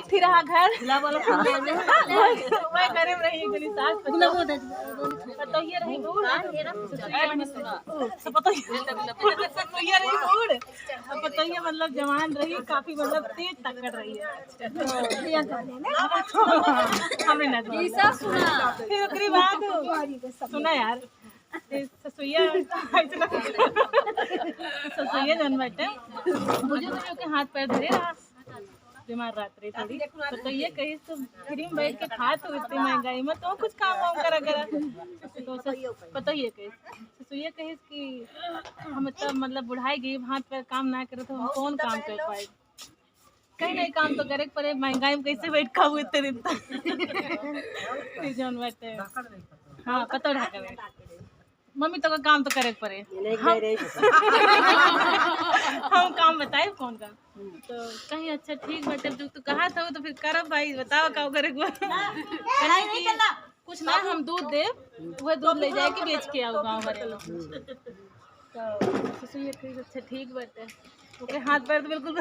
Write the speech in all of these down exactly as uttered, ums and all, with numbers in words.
फिर रहा घर। गुलाब वाला फूल दे दे। वह करे में रही एक जनी सास पतोह। गुलाब वो दे दे। पतोहिया रही बूढ़। तो पतोहिया, पतोहिया रही बूढ़। अब पतोहिया मतलब जवान रही, काफी मतलब तेज तकड़ रही है। हमरे ना जवान। फिर ओकरी बाद सुना यार, ए, ससुइया, ससुइया जौन बाटे, बुझे बुझे के हाथ पैर धरे रहा, बीमार रहत रही थोड़ी। पतोहिया कहिस, "तू फ्री में बैठ के खात हो इतनी महंगाई में, तो कुछ काम वाम करा करा।" तो सस-, पतोहिया कहिस, ससुइया कहिस कि हम तब मतलब बुढ़ाई गई, हाथ पैर काम ना करे तो हम कौन काम कर पाए? कहीं नहीं, काम तो करे के पड़े, महंगाई में कैसे बैठ खाऊ इतने दिन तक। ये जौन बाटे। हाँ, पतोह ढाका में। मम्मी तो का काम तो करे के पड़े। हम काम बताए कौन का? तो कहीं अच्छा ठीक बाटे, जो तू कहा था तो फिर करब भाई, बताओ का करे के बा? कहीं कि कुछ ना, हम दूध देब, वह दूध ले जाए के बेच के आओ गाँव भरे। तो ससुइया कहिस, "अच्छा ठीक बाटे।" ओके हाथ पैर तो बिल्कुल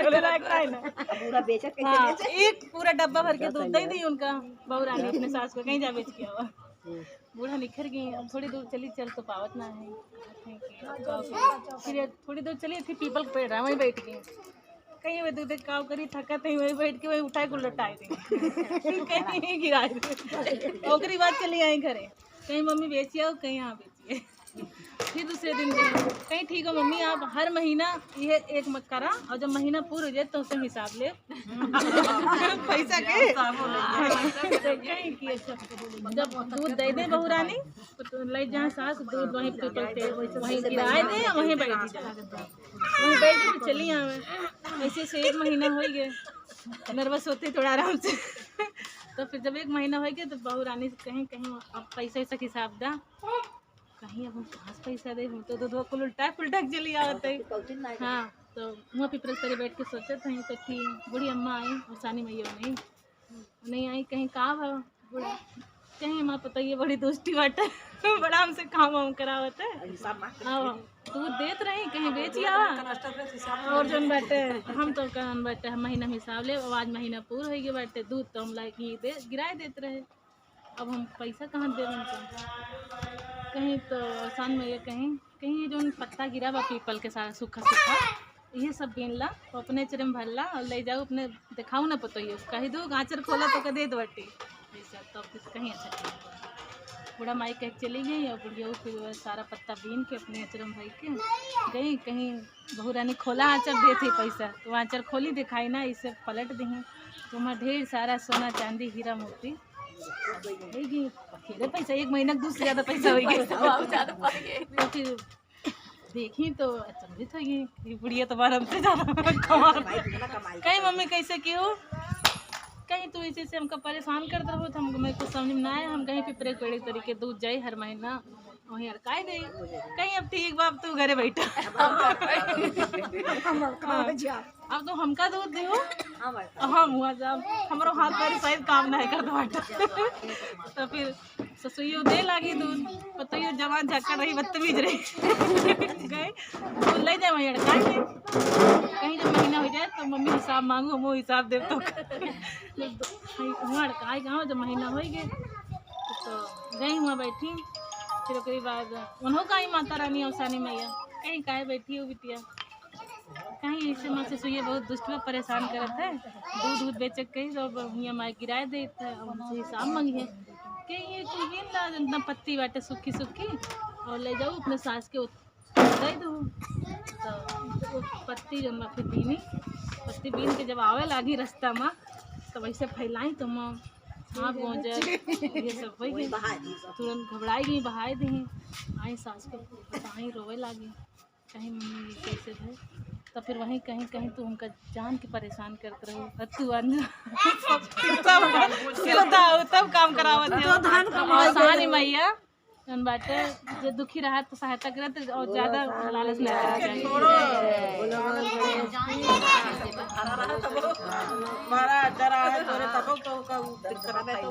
बोले लायक है ना। अब पूरा बेचत कैसे हाँ, बेचत? एक पूरा डब्बा भर के दूध दे दी उनका, बहू रानी अपने सास को, "कहीं जा बेच के आवा।" बूढ़ा निखर गई, अब थोड़ी दूर चली, चल तो पावत ना है। फिर थोड़ी दूर चली थी, पीपल के पेड़ रहा, वहीं बैठ गई। कहीं वे दूध काव करी, थकत है, वहीं बैठ के वहीं उठाए के लौटाए दे। कहीं गिराए दे। ओकरी बाद चली आई घरे, कहीं मम्मी बेची आओ, कहीं यहाँ बेचिए। फिर दूसरे दिन गई, कहीं ठीक हो मम्मी, आप हर महीना ये एक मत करा, और जब महीना पूरा हो जाए तो उसे हिसाब ले। पैसा के? हाँ, तो कहीं कि जब दूध दे दे बहू रानी, तो ले जाए सास, दूध वहीं पीपल के, वहीं गिराए दे, वहीं बैठ जाए। वहीं बैठ के चली आवे। ऐसे से एक महीना हो गए, नर्वस होते थोड़ा आराम से। तो फिर जब एक महीना हो गया तो बहू रानी से कहीं, कहीं अब पैसा वैसा के हिसाब दा। कहीं अब हम कहाँ से पैसा दे, हम तो दूधवा कुल उल्टा पुल्टा के चली आवत है। हाँ, तो वहाँ पिपरल तरे बैठ के सोचत हई तो कि बूढ़ी अम्मा आई और सानी मैया नहीं, नहीं आई, कहीं का भा बूढ़ा, कहीं हमार पतोहिया बड़ी दुष्टी बाटे। बड़ा हमसे काम वाम करावत है। हिसाब मांग के हाँ, दूध देत रही, कहीं बेची आवा। और जौन बाटे, हम तो कौन बाटे, हम महीना में हिसाब ले, अब आज महीना पूर हो गया बाटे, दूध तो हम लाइके ही दे, गिराए देत रहे। अब हम पैसा कहाँ देब उनका? कहीं तो आसान में ये कहीं, कहीं ये जौन पत्ता गिरा बा पीपल के सारा सूखा सूखा, ये सब बीन ला, तो अपने अचरे में भर ला और ले जाओ, अपने दिखाओ ना पतोहिया, कही दो, "आंचर खोला तो का दे दो बट्टी।" ये सब तो कुछ कहीं अच्छा नहीं। बूढ़ा माई कह के चली गई और बुढ़िया फिर वो सारा पत्ता बीन के अपने अचरे में भर के गई। कहीं बहू रानी खोला आंचर देत ही पैसा, तो आंचर खोली दिखाई ना, इसे पलट दही, तो वहाँ ढेर सारा सोना चांदी हीरा मोती। होई गई, अकेले पैसा एक महीना के दूध से ज्यादा पैसा होई गई। पैसा बहुत ज्यादा पड़ गई। तो फिर देखी तो अचंभित हो गई, ये बुढ़िया तो बार हमसे ज्यादा कमा। कमाई, दुगना कमाई। कहीं मम्मी कैसे की हो, कहीं तू इसी से हमका परेशान करत रहो, तो हमको, मैं कुछ समझ में ना आया, हम कहीं पिपरे पेड़े तरीके दूध जाई हर महीना, वहीं अड़काई दे। कहीं अब ठीक बा, अब तू घरे बैठा। हम, हम, हम, हाँ। अब तो हमका दूध दियो। हाँ, भाई। हम हुआ जाब, हमरो हाथ पैर शायद काम नहीं करत बाटे। तो फिर ससुइयो दे लागी दूध, पतोहियो जवान झक्कड़ रही, बदतमीज रही। गए, दूध ले जाए वहीं अड़काए के। कहीं जब महीना हो जाए तो मम्मी हिसाब मांगू, हम वो हिसाब देब तो। हुआ अड़काए गाँव जब महीना हो गए तो गई हुआ बैठी। फिर ओकरे बाद उन्हों का ही माता रानी औसानी मैया कहीं काहे बैठी हो बिटिया, कहीं ऐसे माँ ससुइया बहुत दुष्ट बा, परेशान करत है, दूध दूध बेचे के कहीं तो अब हियाँ माई गिराए देत है, अब उनसे हिसाब मांगी है। कहीं ये कुल बीन ला, इतना पत्ती बाटे सूखी सूखी, और ले जाओ अपने सास के उत-, दे दो। तो वो पत्ती जब मैं फिर बीनी, पत्ती बीन के जब आवे लागी रास्ता में, तो वैसे फैलाई तो मैं हाँफ गोंजर, ये सब हो गई। तुरंत घबराई गई, बहाई दी। आई सास को बताई, रोवे लागी। कहीं मम्मी ये कैसे है? तो फिर वहीं कहीं, कहीं तू हमका जान के परेशान करत रहो। और तू अन-, सब, सब, सब, तब काम करावत है। तो धान कमाए और सारी मैया, जौन बाटे, जे दुखी रहा तो सहायता करत और ज्यादा लालच ना करे चाहिए। बड़ा डरा है तोरे तबो कहू का उ दिक्कत है तो